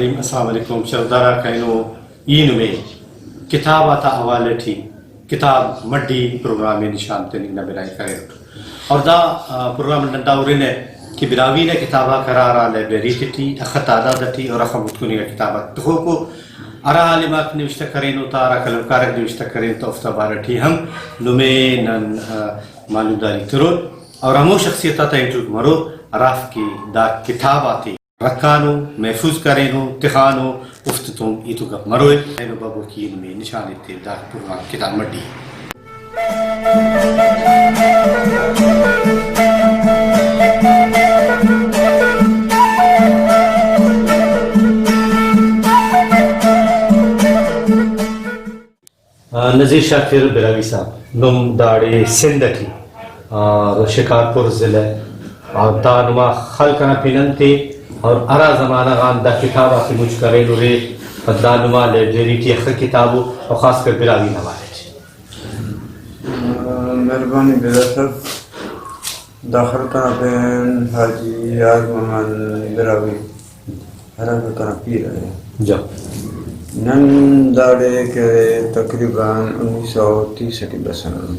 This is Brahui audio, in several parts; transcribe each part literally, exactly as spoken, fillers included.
السلام علیکم۔ شرفدار آک اینو ای نمے کتاب آتا حوالہ ٹی کتاب مڈی پروگرام ءِ نشان تننگ نا بنائی کرینٹ۔ اور دا، آ، پروگرام نن دا ہرنہ کہ براہوئی نا کتاب آک ہرا ہرا لائبریری تیٹی اخہ تعداد ٹی اور اخہ متکن انگا کتاب آک تخوکو، ہرا عالم آک نوشتہ کرینو تا، ہرا قلمکار آک نوشتہ کرین تا، اوفتا بارہ ٹی ہم نمے نن، آ، معلومداری ترور اور ہمو شخصیت آتا انٹرویوک مرور ہرافک دا کتاب آتے رکھانو، محفوظ کرینو، تخانو، اوفتے تون ہیت و گپ مروئے۔ اینو بابو کی نمے نشان ایتے دا پروگرام کتاب مڈی۔ آ، نذیر شاکر براہوئی صاحب، نم داڑے سندھ اٹی، آ، شکارپور ضلع، آ، دا نما خلق انا پن انت ءِ؟ اور ہرا زمانہ غان دا کتاب آتے مچ کرینرے، دا نما لائبریری ٹی اخہ کتاب ءُ، اور خاص کر براہوئی نا بارے ٹی۔ آ، مہربانی بلال صاحب۔ دا خلق انا پن حاجی یار محمد براہوئی، ہرا کہ کنا پیر ارے۔ جا۔ نن داڑے کہ تقریباً انیس سو تیس ٹی بسنن۔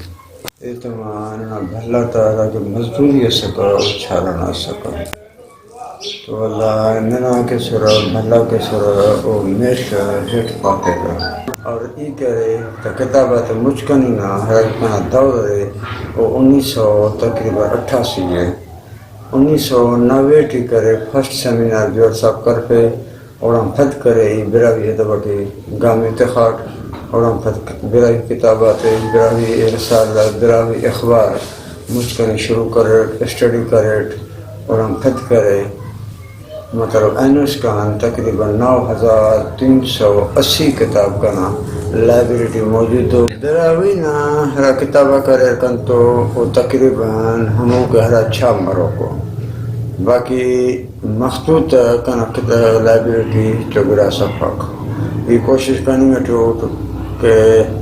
ایتما ننا بھلا تا ہرا کہ مزدوری اسکہ، او چھارہ نا اسکہ۔ تو ولدا ننا کسرہ، بھلا کسرہ، او میش ہیٹ پاپیرہ۔ اور ای کرے تا کتاب آتے مچ کننگ نا ہرا کہ کنا دور ارے، او انیس سو تقریباً اٹھاسی ءِ۔ انیس سو نوے ٹی کرے فرسٹ سیمینار جوڑ صاحب کرفے، اوڑان پد کرے ای براہوئی ادب ٹی گام ءِ تخاٹ، اوڑان پد براہوئی کتاب آتے، براہوئی رسالہ، براہوئی اخبار مچ کننگ شروع کریٹ، اسٹڈی کریٹ، اوڑان پد کرے مطلب اینو اسکان تقریباً نو ہزار تین سو اسی کتاب کنا لائبریری ٹی موجود ءِ۔ براہوئی نا ہرا کتاب آک اریر کنتو، او تقریباً ہمو کہ ہرا چھاپ مروکو، باقی مخطوط کنا کتاب لائبریری ٹی ہچو گڑاس افک۔ ای کوشش کننگ اٹی اٹ کہ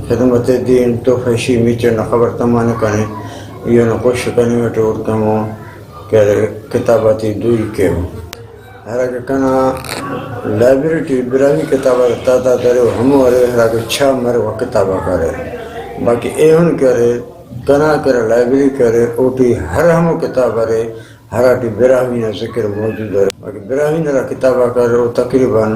خدمت دین تحفہ شیمی نا خبر تمانہ کنے، ایہن کوشش کننگ اٹی اٹ کہ ہمو کہ کتاب آتے دوئی کیو۔ ہراکہ کنا لائبریری ٹی براہوئی کتاب آتا تعداد ارے، او ہمو ارے ہراکہ چھاپ مروک کتاب آک ارے۔ باقی ایہن کہ ارے، کنا کہ ارے لائبریری کہ ارے، اوٹی ہر ہمو کتاب ارے ہراٹی براہوئی نا ذکر موجود ارے۔ باقی براہوئی نا ہرا کتاب آک ارے، او تقریباً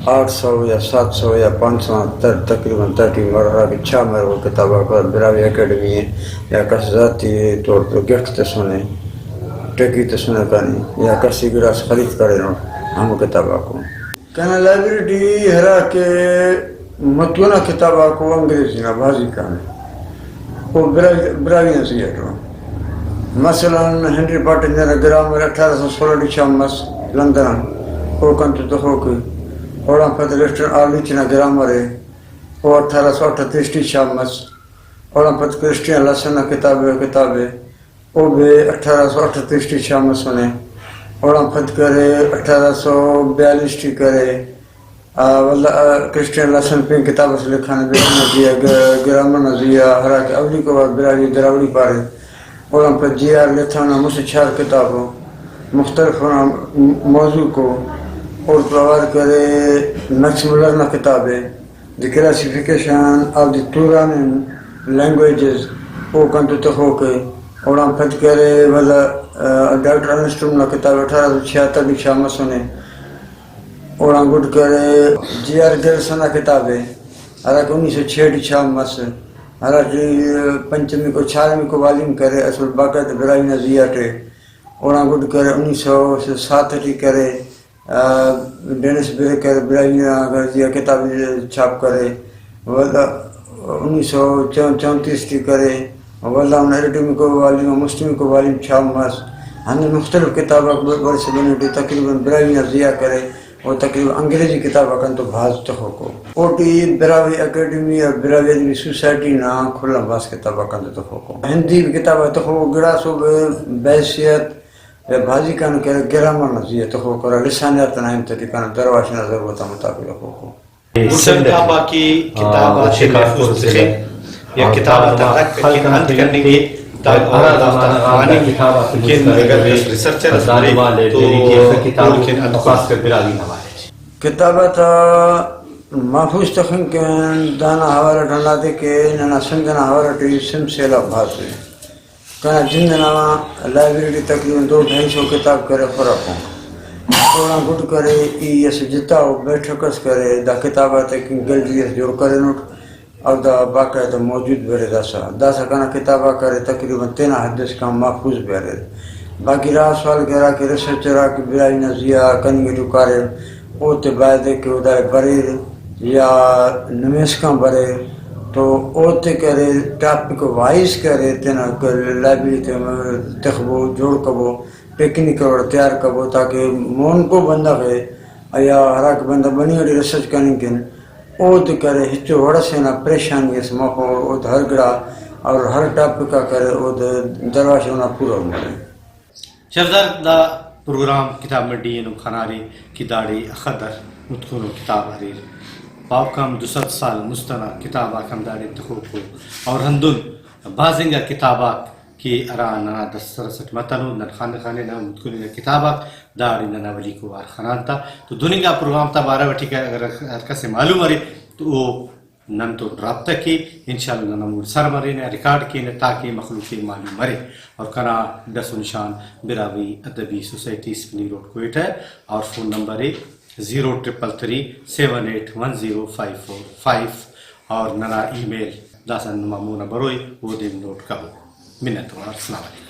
آٹھ سو یا سات سو یا پانچ سو نا تر تقریباً تہٹی مر-، ہراکہ چھاپ مروک کتاب آک ارے، براہوئی اکیڈمی ءِ یا کس ذاتی طور پر گفٹ تسنے، ٹکی تسنے کنے یا کس ءِ گڑاس خرید کرینٹ ہمو کتاب آکو۔ کنا لائبریری ٹی ہرا کہ متون آ کتاب آکو انگریزی نا بھازی کان او برا-، براہوئی نا زی اٹ ءُ۔ مثلاً ہنری پاٹنجر نا گرامر اٹھارہ سو سولہ ٹی چھاپ مس لندن آن، او کنتو تخوک ءِ۔ اوڑان پد لفٹن آرلیچ نا گرامر ءِ، او اٹھارہ سو اٹھتیس ٹی چھاپ مس۔ اوڑان پد کرسچن لسن نا کتاب ءِ، کتاب ءِ۔ او بھی اٹھارہ سو اٹھتیس ٹی چھاپ مسنے۔ اوڑان پد کرے اٹھارہ سو بیالیس ٹی کرے، آ، ولدا، آ، کرسچن لسن پین کتاب اس لکھانے، براہوئی نا زی آ، گ-، گرامر نا زی آ، ہراکہ اولیکو وار براہوئی دراوڑی پارے۔ اوڑان پد جے آر لتھان نا مسہ چھار کتاب ءُ، مختلف م-، موضوع کو۔ اوڑتون اوار کرے میکس ملر نا کتاب ءِ، دی کلاسیفیکیشن آف دی تورانین لینگویجز، او کنتو تخوک ءِ۔ اوڑان پد کرے ولدا، آ، ڈاکٹر ارنسٹ ٹومل نا کتاب اٹھارہ سو چھیاتر ٹی چھاپ مسنے۔ اوڑان گڈ کرے جے آر گریسن نا کتاب ءِ، ہراکہ انیس سو چھ ٹی چھاپ مس، ہراٹی پنچمیکو، چارمیکو والیم کرے، اسل باقاعدہ براہوئی نا زی آ ٹی۔ اوڑان گڈ کرے انیس سو سات ٹی کرے، آ، ڈینس بریکر براہوئی نا زی آ کتاب چھاپ کرے۔ ولدا انیس سو چون-، چونتیس ٹی کرے، ولدا اونا ارٹمیکو والیم و مسٹمیکو والیم چھاپ مس۔ ہندن مختلف کتاب آک بر-، برسا بنوٹی تقریباً براہوئی نا زی آ کرے، او تقریباً انگریزی کتاب آک انتو بھاز تخوکو۔ اوٹی براہوئی اکیڈمی اور براہوئی ادبی سوسائٹی نا کل آن بھاز کتاب آک انتو تخوکو۔ ہندی کتاب آک تخوکو گڑاس او بحیثیت یا بھازی کان کہ گرامر نا زی آ تخوکو، اور لسانیات نا ہند تیٹی کنا درواش نا ضرورت آ مطابق تخوکو۔ گلشن کعبہ کہ کتاب آتے محفوظ تخک یا کتاب آتا رکھ کن انت کننگ ءِ، دا اور دافتا خواننگ کن اگر کس ریسرچر اس مرے تو اوڑکن انت خاص کر براہوئی نا بارے ٹی۔ کتاب آتا محفوظ تخنگ کن دانا حوالہ اٹ ہندادے کہ ننا سندھ ئنا حوالہ ٹی سم سیلاب بھاز ءِ۔ کنا جند ئنا لائبریری ٹی تقریباً دو ڈھائی سو کتاب کرے خراکو۔ اوڑان گڈ کرے ای اسہ جتا ءُ بیٹھک اس کرے، دا کتاب آتے کن گیلری اس جوڑ کرینٹ۔ اور دا باقاعدہ موجود برے داسہ۔ داسہ کنا کتاب آک ارے تقریباً تینا حد اسکان محفوظ بھی اریر۔ باقی راج سوال کہ ہراکہ ریسرچر آک براہوئی نا زی آ کننگ ٹی کاریر، اوتے باید کہ او دائے بریر یا نمے اسکان بریر تو اوتے کریر، ٹاپک وائز کریر، تینا لائبریری تے تخبو، جوڑ کبو، پکنک وڑ تیار کبو تاکہ مونکو بندغ ءِ یا ہراکہ بندغ بنی ٹی ریسرچ کننگ کن اود کرے، ہچو وڑ ئسے نا پریشانی ئس مفو، اود ہر گڑا اور ہر ٹاپک آ کرے اود درواشم نا پورو مرے۔ شرزاد، دا پروگرام کتاب منڈی اینو خنارے کہ داڑے اخہ در متکونو کتاب اریر۔ پاوکم دو سد سال مست ئنا کتاب آک ہم داڑے تخوکو اور ہندن بھاز انگا کتاب آک کہ ہرا ننا دسترس اٹ متنو، نن خانے خانے ننا متکن انگا کتاب آک داڑے نن اولیکو وار خنانتا۔ تو دن انگا پروگرام تا بارو ٹی اگر ہر کس ءِ معلوم ارے تو او نن تو رابطہ کے، انشاءاللہ ننا موڈ سر مرینہ، ریکارڈ کینہ تاکہ مخلوق ءِ معلوم مرے۔ اور کنا ڈس و نشان براہوئی ادبی سوسائٹی اسپنی روڈ کوئٹہ اور فون نمبر ءِ zero triple three seven eight one zero five four five اور ننا ای میل داسہ نما مونا بروئے اودے نوٹ کبو۔ منت وار، السلام علیکم۔